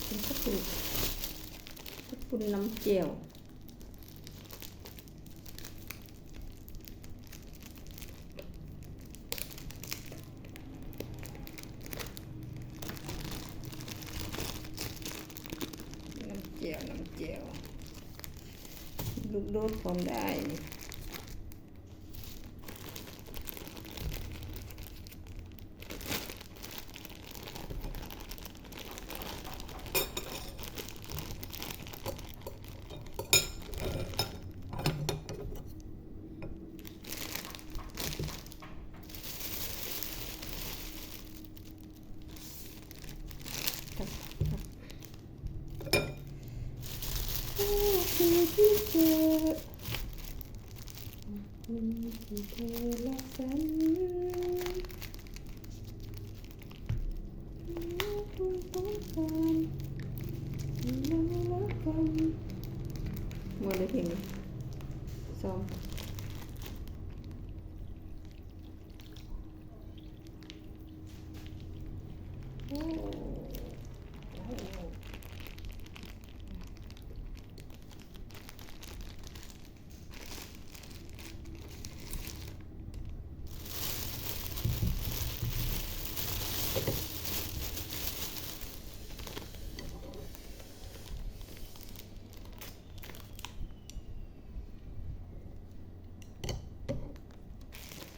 ເປັນເຂົ້າປຸ້ນ ເຂົ້າປຸ້ນນ້ຳແຈ່ວ ນ້ຳແຈ່ວ ນ້ຳແຈ່ວ ລູກໂດດພ້ອມໄດ້ນີ້. ມ່ວນເດີເພງນີ້ ຊອມ.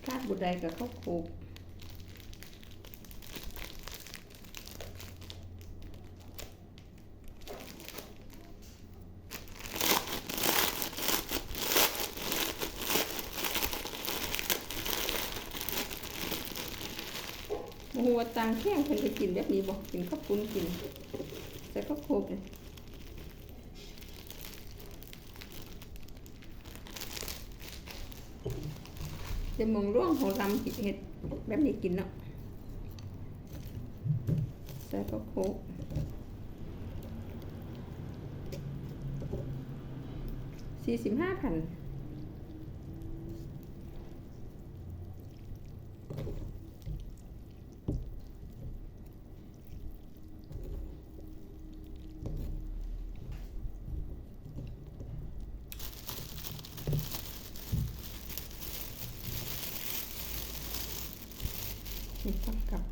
ຂາດບໍ່ໄດ້ກໍເຂົ້າໂຄກ ບໍ່ຮູ້ວ່າຕ່າງແຂວງເພິ່ນຈະກິນແບບນີ້ບໍ່ ກິນເຂົ້າປຸ້ນ ກິນໃສ່ເຂົ້າໂຄກນີ້. ແຕ່ເມືອງຫຼວງເຮົາລຳເຮັດແບບນີ້ກິນເນາະ ໃສ່ເຂົ້າໂຄກ ສີ່ສິບຫ້າພັນ. ນີ້ ຜັກກັບ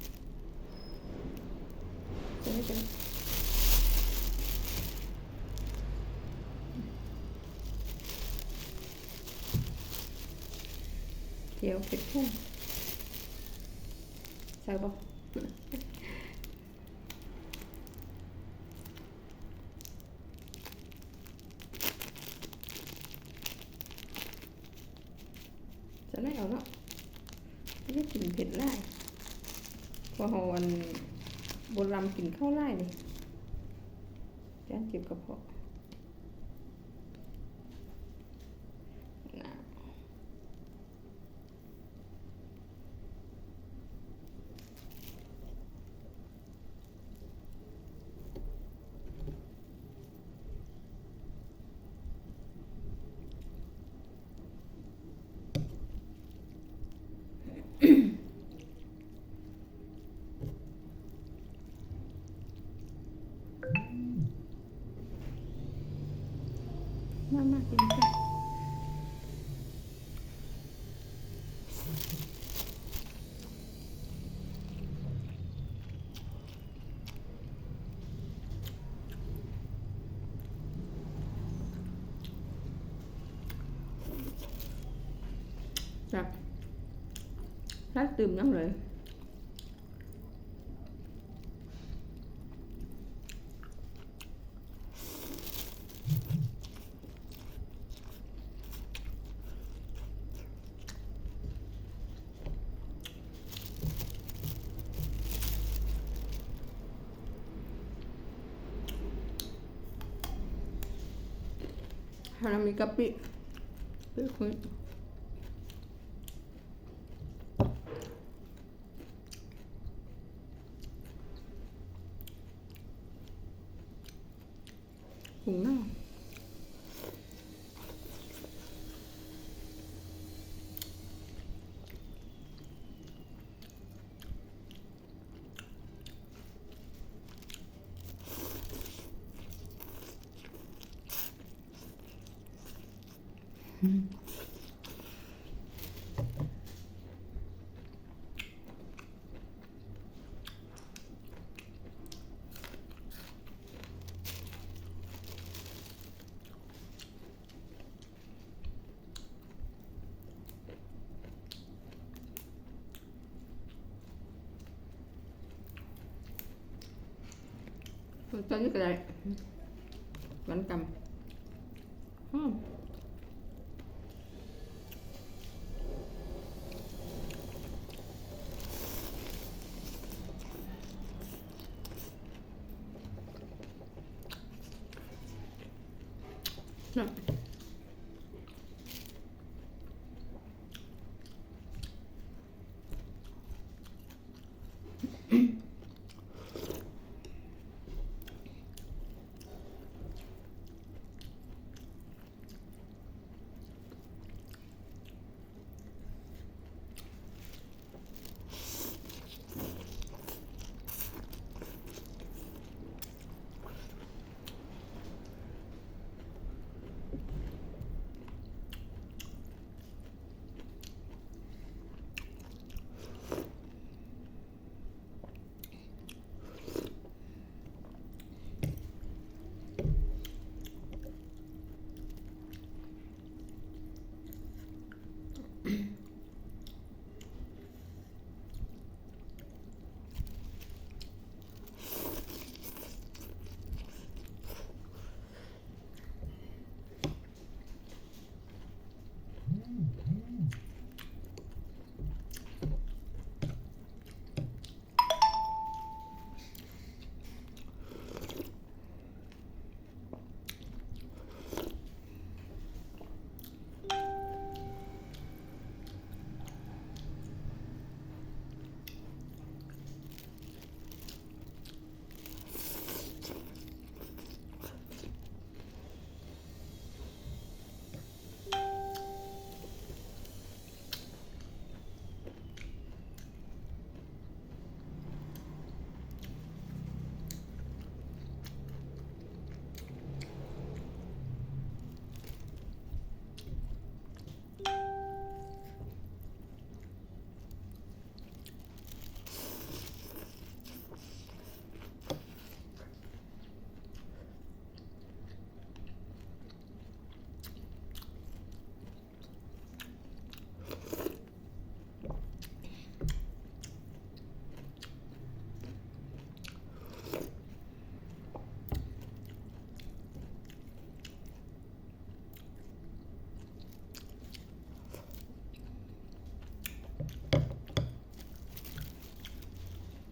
ແຈ່ວເຜັດແທ້ ໃສ່ບໍ່? ຈະໄດ້ເອົາເນາະ ບໍ່ຢາກກິນເຜັດຫຼາຍ ເພາະເຮົາ ອັນ ບໍ່ລຳກິນເຂົ້າຫຼາຍນີ້ ຢ້ານເຈັບກະເພາະ. ມາ ມາກິນກັນ ແຊບ ໃສ່ຕື່ມຍັງເລີຍ. ເຮົາມີກະປິ ตอนนี้ก็ได้ หวานกำ หอม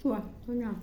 ถั่ว ถั่วเนาะ